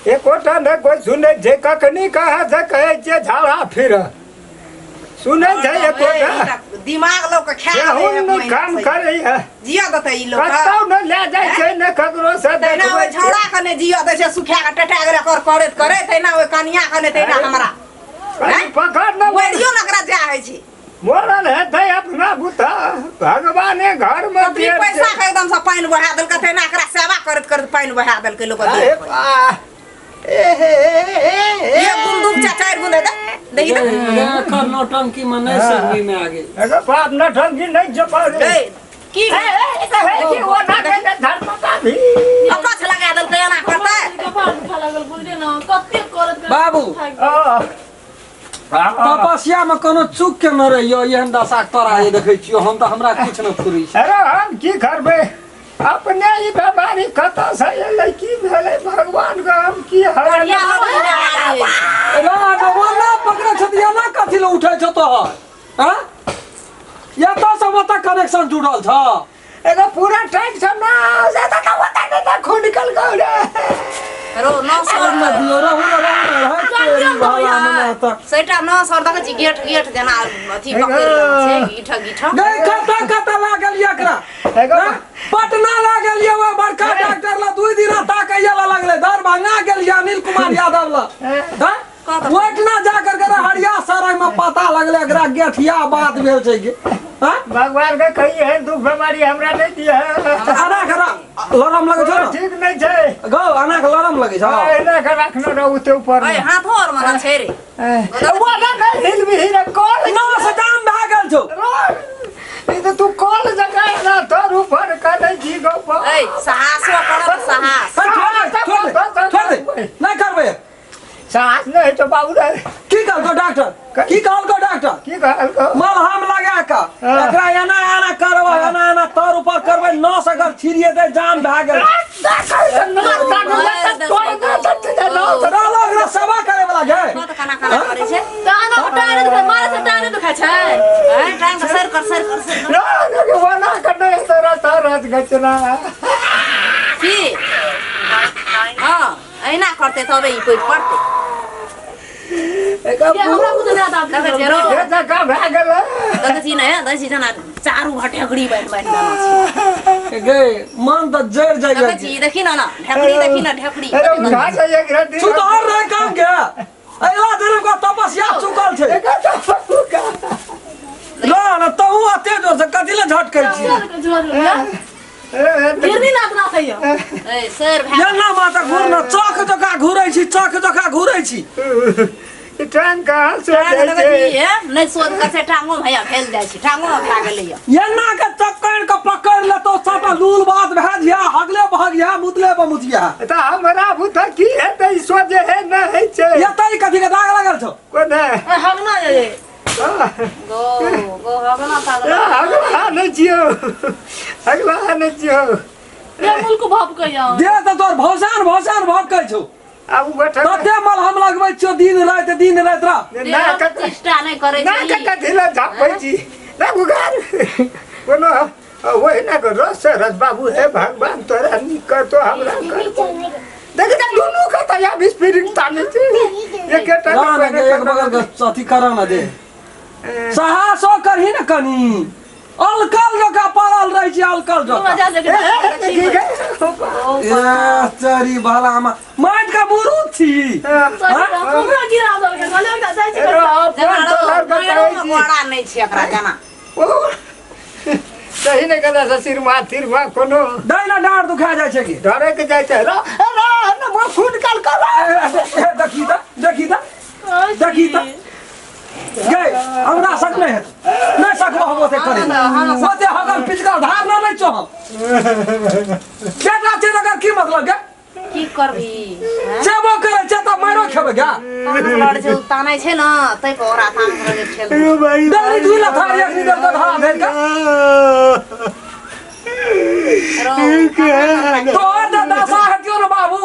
एकोटा नहि कोइ सुनै छै। कखनी कहाँ से कहै छियै झाड़ा फिर सुनै छै एकोटा? दिमाग लोग के खा केहूँ नहि काम करैए। जिया देतै ई लोग? कतौ नहि लए जाइ छै, नहि ककरो से तहिना ओहि देखबै छै। छौड़ा के नहि जिया दै छै, सुखा के टटा गेलै कर करैत करैत। तहिना ओहि कनिया के नहि, तहिना हमरा। कनी पकड़ ने। बोलियो ने एकरा जा होइ छै। मरल हेतै अपना बुता भगवाने घर में। कतरी पैसा के एकदम से पानि बहा देलकै, तहिना एकरा सेवा करैत करैत पानि बहा देलकै लोक के देह पर। एक गुण दू चार चारि गुण हेतै, देखी तऽ। एकर नौटंकी में नहीं समझ में आ गेल। एगो बाप नौटंकी नहीं जो ए, की धर्म भी अकछ लगा देलकै, एना करतै। कपार दुखा लागल, बुझलियै ने, कतेक करैत करैत बाबू। थाकि गेल। तपस्या में कोनो चूक के न रहियो, एहन दशा तोरा जे देखै छियो हम तऽ हमरा किछु न फुरै छै। अरे हम की करबै? अपने ई बीमारी कतऽ से एलै, की भेलै भगवान के हम की हरल। बढ़िया लगै बीमारी होइ छै। ना ना पकड़ै छ तऽ एना कथी लए उठै छ तोहर? हँ, एतऽ से ओतऽ कनेक्शन जुड़ल छ। एगो पूरा टाइट सब ना से तो ओता नहीं खून निकल गयो रे। रो 900। न दियो, रहू न, रहू न, रहै तेरी भाला में न तऽ। सैटा 900 देखै छी, गेठ गेठ जेना अथी पकड़ि लेने छै, गीठ गीठ। गई कतऽ कतऽ लागल ये एकरा? एगो हँ? पटना लागल ये ओ बड़का डॉक्टर ला, 2 दिन ताकैया ला लगले, दरभंगा गेल ये अनिल कुमार यादव ला। हँ? ओहिठिना जा करके हरिया सराय में पता लगले एकरा गेठिया बात भेल छै गे। हँ? भगवान के कही है दुख बीमारी हमरा नहीं दिया। अना के लरम लगै छौ ने? ठीक नहीं छै। गौ, अना के लरम लगै छौ। एना के रखने रहू ते ऊपर। ओए, हाथो और मना छै रे। वो ना कहीं हिल भी हिल कॉल। नौ से जाम भए गेल छौ। ई तो तू कॉल जगह ना तोर ऊपर करे जी गो। ए, साहसो करत साहस। छोड़ दे, छोड़ दे, छोड़ दे, नहि करबै। साहस नहीं है तो बाबू रे। की कहलको डॉक्टर? की कहलको डॉक्टर? की कहलको? मलहम लगा कऽ एकरा एना एना करबै, एना एना तर ऊपर करबै, नस अगर छिड़िएतै, जाम भए गेल। रहलो एकरा सेवा करे वाला गे। कत खाना खाना करै छै? तऽ एना टाँग नहि दुखाइ, मारे से टाँग नहि दुखाइ छै? हैं, टांग के सर कर, सर कर, सर कर। की हँ, अहिना करतै तबे ई पैर पड़तै। ये हमरा बुझल नहि आता। देखै छियै रौ, देखै छी ने, देखै छी जेना चारू भर ढेकड़ी बान्हि बान्हि देने छै। गे, मन तऽ जरि देखै जाइए। छी, देखी ने, ने ढेकड़ी देखी ने, ढेकड़ी। सुधार रहे काम के, अगला जन्म का तपस्या चुकल छै। ल न, तहु अते जोर से कथी ले झटकै छी? गिरनी नाच नाचैया। ए सर भए। एना माता घूर न, चक जका घूरै छी, चक जका घूरै छी। टांग कहाँ से टांग देखै छी, हे, नहि शोध कर छै, टांगो भैया भेल जाइ छै, टांगो भए गेलैया। एना के चक्कर के पकड़ लेतो, सबटा लूल बात भए जिया, हगले भगिया, मुतले पर मुतिया। तऽ हमरा बुते की हेतै? सोझे हे नहि होइ छै। एतै कथी के दाग लागल छौ? कोने? हगना जाइए। गो गो हगना पागल। अगला नहि छियौ, अगला नहि छियौ। ये मुल्क भाप कहिया। देह तऽ तोर भौसान भौसान भभकै छौ। आब बैठल। तते मलहम लगबै छियौ दिन राति, दिन राति रह। ना। चेष्टा नहि करै ना। छै। कथी लए झापै छी ना उगार कोनो ओहिना के रस से रस। बाबू हे, भगवान तोरा नीक करतो, हमरा करतो। देख तऽ दुनू के तऽ आब स्प्रिंग तानै छै एकेटा। ना ना गे, एक बगल के अथी करऽ ना दे, साहसो करही ने कनी, अलकल जकाँ पड़ल रहै छी, अलकल जकाँ। मजा जगह। ए तेरी भला मा माटि के मुरुत छी। हमरा गिरा देलकै, कहलियै एकटा जाइ छी। गोड़ा नहि छै एकरा जेना। सही नहि कहला से सिरमा तिरमा कोनो। दै ना, डाँड़ दुखा जाइ छै की? डरे के जाइ छै। रो रो न मोर खून काल कर। ए, देखी तऽ, देखी तऽ, देखी तऽ गे, हमरा सक नहि हेतै, नहि सकबो हम ओते करे, ओते हगल पिचकल धार ना नहि छौ हम। बेटा छै तकर की मतलब गे? की करबी हैं? सेबो करै छै तऽ मारो खेबै गे। तामस लड़ै छै, ओ तानै छै ने, ताहि पर ओकरा तामस लगे ठेल दै छै। देरी दुई लथार एक नी देलको धरा धरि के। रौ, खाना खाना। तोहर जे दशा हेतियौ ने बाबू,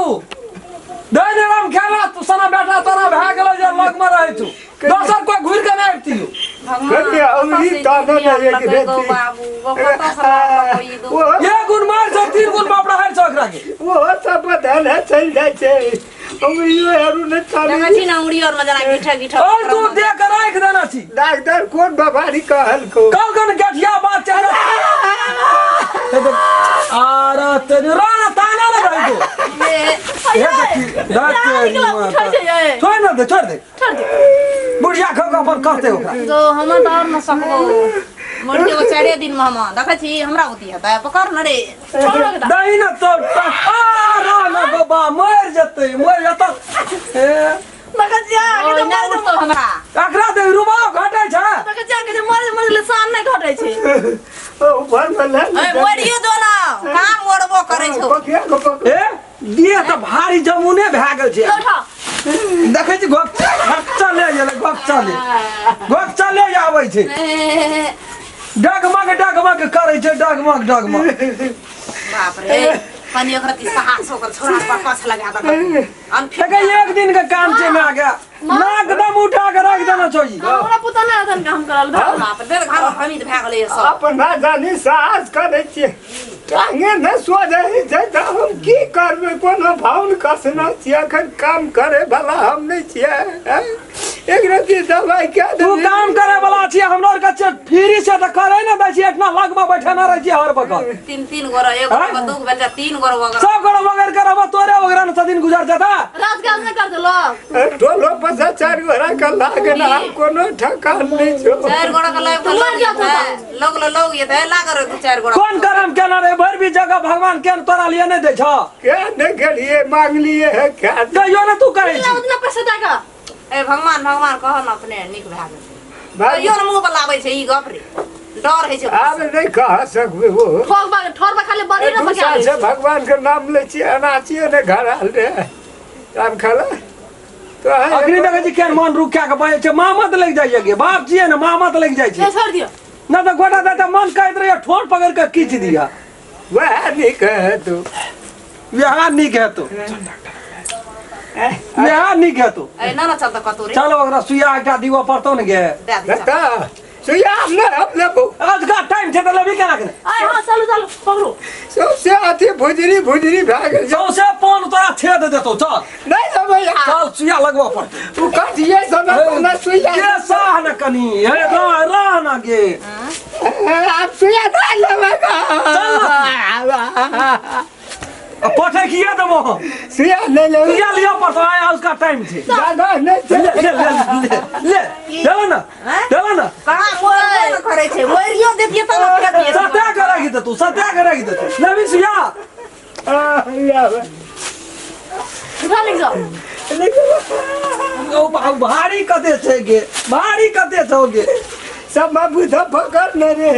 दैने राम खेला तू सना बेटा तोरा भए गेलो जे लगमे रहै छौ, दोसर कोई घुरि के नहि अबितियौ। भगवान, कनिया अमरी कतऽ से ताने दुनिया ने एक लगै गौ रेती। बाबू, गौ कतऽ से लाबलकै ई दुख? एक गुण मार छौ, तीन गुण बाप रहै छौ एकरा के। ओहो सब बदल है, चलि जाइ छै। उंगलियो हरू नहि देखै चलै छी ने उंगली और में जेना गिठा गिठा और तू दे के राख देना छी डॉक्टर कोन बीमारी कहलको कल कन गठिया बात छै आरे तेरी राना ताना ना भाई को ए, हे देखी निकला उठै छै ये। छोड़ ना दे छोड़ दे छोड़ दे बुढ़िया खा के अपन करते ओकरा जो हमर तऽ और न सकबो मर के चारे दिन में हम देखै छी हमरा होती हेतै पकड़ न रे छोड़ दे दही ना तो आ राना बाबा मर जतै मर जतै ए देखै छियै ओ, कि जे नहि मर उठतौ हमरा एकरा दे रुबाव घटै छै देखै छियै कि जे मर मर ले सान नहि घटै छै ओ ऊपर में ले ए मरियो जो न कहाँ मरबो करै छौ पकड़ के पकड़ ए देह तऽ भारी जमुने भए गेल छै उठा देखै छी गप चले गेलै गप चले गप चले आबै छै ए, डगमग डगमग करै छै डगमग डगमग बाप रे कनि ओकरा ती साहस ओकर छोरा पर कछ लगा दे अनफिट देखै एक दिन के काम छै माय के नाक दम उठा के राखि देना चाहिए हमरा पुता नहि रहतन काम करल बाप रे घर में भमित भए गेलै सब अपना जानी साहस करै छियै टांगे नहि सोझै छै तऽ हम की करबै कोनो भाउन कसना छियै एखन काम करे वाला हम नहि छियै आँय? एक रत्ती दवाइ कए तू देबही काम करे वाला छियै हमरा आर के छियै फ्री से तऽ करे ने दै छियै इतना लगमे बैठे ना रहै छियै हर वक्त तीन तीन गोरा एक हाँ? गोरा दू गो बच्चा तीन गोरा वगैरह सब गोरा वगैरह के रहबो तोरे वगैरह ने दिन गुजर जेता रात काज नहि करते लोग टोलो पर से चारि गोरा के लागल आब कोनो ठकान नहि छौ चारि गोरा के लग मर जात होता। लग लग जेतै लागल रहै दू चारि गोरा कोन करम केना रे भरि भी जगह भगवान केन तोरा लिए नहि दै छौ के नहि गेलियै मांगलियै हे खा कहियो ने तू कहै छी उतना पैसा दे के ए भगवान भगवान कह न अपने नीक भए गेल भाई कहियो ने मुँह पर लाबै छै ई गप रे डर होइ छै आब नहि कह सकबै ओ ठोक बा ठोर बा खाली बड़ी न दू पका साल से भगवान के नाम लै छियै एना छियै ने घर आयल रे आब खेला तो अखनी देखै छी केहन मन रुकिया के बाजै छै मामत लागि जाइए गे बाप छियै ने मामत लागि जाइ छै ले छोड़ दियो ना तऽ गोटा दै तऽ मन कहैत रहैए ठोर पकड़ि के किच दिअ वएह नीक हेतौ वएह नीक हेतौ वएह नीक हेतौ ए ना ना चल तऽ कतौ रे चल ओकरा सुइया एकटा दिअ पड़तौ ने गे दए दी चल। तऽ सुइया हम नहि हम लेबौ अजुका टाइम छै तऽ लेबही केना के आय हां चलू चलू पकड़ू सौंसे अथी भुजरी भुजरी भए गेल छै सौंसे पान तोरा छेद देतौ चल नहि लेबै यार चल सुइया लगबऽ पड़तौ ओ कटिए समय पर ने सुइया के साह न कनी हे रह रह न गे आब सुइया नहि लेबै आ पठे किया देबो हम सुइया नहि लेबै सुइया लिअ पड़तौ आइ उसका टाइम छै जादा नहि छै ले ले ले ले ले देला ना देला ना कहाँ मोरबो न करै छै मोरियो देतियै तब ने फेर दियै सत्या के राखि देतौ सत्या के राखि देतौ लेबही सुइया उठा लिख जाओ ओ भारी कते छै गे भारी कते छौ गे सब बाबू सब पकड़ ने रे